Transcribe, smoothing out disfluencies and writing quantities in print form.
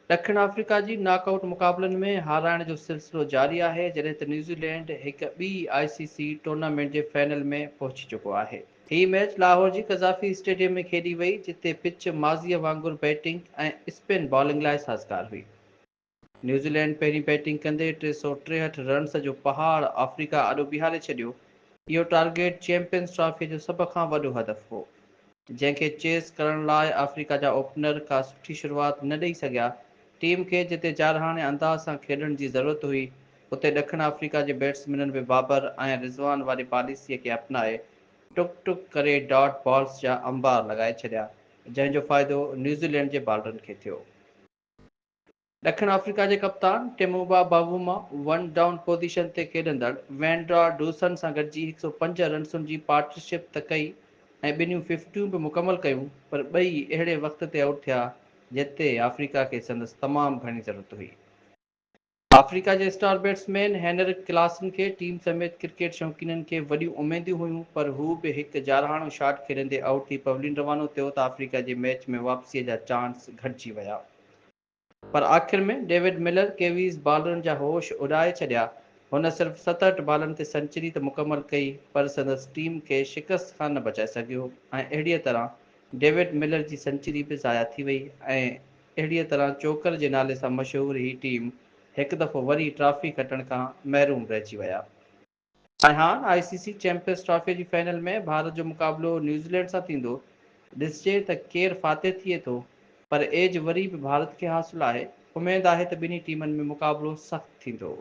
ڏکڻ آفريڪا جي knock out مقابلن ۾ هارائڻ جو سلسلو جاري آهي، جڏهن ته نيوزيلينڊ هڪ ٻي آء سي سي ٽورنامينٽ جي فائنل ۾ پهچي چڪو آهي. هي ميچ لاهور جي قذافي اسٽيڊيم ۾ کيڏي وئي، جتي پچ ماضيء وانگر بيٽنگ ۽ اسپن بالنگ لاء سازگار هئي. نيوزيلينڊ پهرين بيٽنگ ڪندي 363 رنس جو پهاڙ آفريڪا آڏو بيهاري ڇڏيو. اهو ٽارگيٽ چيمپيئنز ٽرافيء جو سڀ کان وڏو هدف هو. جنهن کي چيز ڪرڻ لاء آفريڪا جا اوپنر ڪا سٺي شروعات نه ڏئي سگهيا. ٽيم کي جتي جارحاڻي انداز سان کيڏڻ جي ضرورت هئي، اتي ڏکڻ آفريڪا جي بيٽسمينن به بابر ۽ رضوان واري پاليسيء کي اپنائي ٽڪ ٽڪ ڪري ڊاٽ بالز جا انبار لڳائي ڇڏيا، جنهن جو فائدو نيوزيلينڊ جي بالرن کي ٿيو. ڏکڻ آفريڪا جي ڪپتان Temba Bavuma one down position تي کيڏندڙ وينڊرا ڊوسن سان گڏجي 105 رنسن جي پارٽنرشپ ته ڪئي ۽ ٻنهيون ففٽيون به مڪمل ڪيون پر ٻئي اهڙي وقت تي آئوٽ ٿيا جتي آفريڪا کي سندس تمام گهڻي ضرورت هئي. آفريڪا جي اسٽار بيٽسمين هينرڪ ڪلاسن کي ٽيم سميت ڪرڪيٽ شوقينن کي وڏيون اميدون هيون پر هو به هڪ جارحاڻو شاٽ کيڏندي آئوٽ ٿي پويلين روانو ٿيو ته آفريڪا جي ميچ ۾ واپسيء جا چانس گهٽجي ويا. پر آخر ۾ ڊيوڊ ملر ڪيويز بالرن جا هوش اڏائي ڇڏيا. هن صرف 67 بالن تي سنچري ته مڪمل ڪئي پر سندس ٽيم کي شڪست کان نه بچائي سگهيو ۽ اهڙيء طرح ڊيوڊ ملر جي سنچري به ضايع ٿي وئي ۽ اهڙيء طرح چوڪر جي نالي سان مشهور هي ٽيم هڪ دفعو وري ٽرافي کٽڻ کان محروم رهجي ويا. ۽ هاڻ آء سي سي چيمپيئنز ٽرافي جي فائنل ۾ ڀارت جو مقابلو نيوزيلينڊ سان ٿيندو، ڏسجي ته ڪير فاتح ٿئي ٿو، پر ايج وري به ڀارت کي حاصل آهي، اميد آهي ته ٻنهي ٽيمن ۾ مقابلو سخت ٿيندو.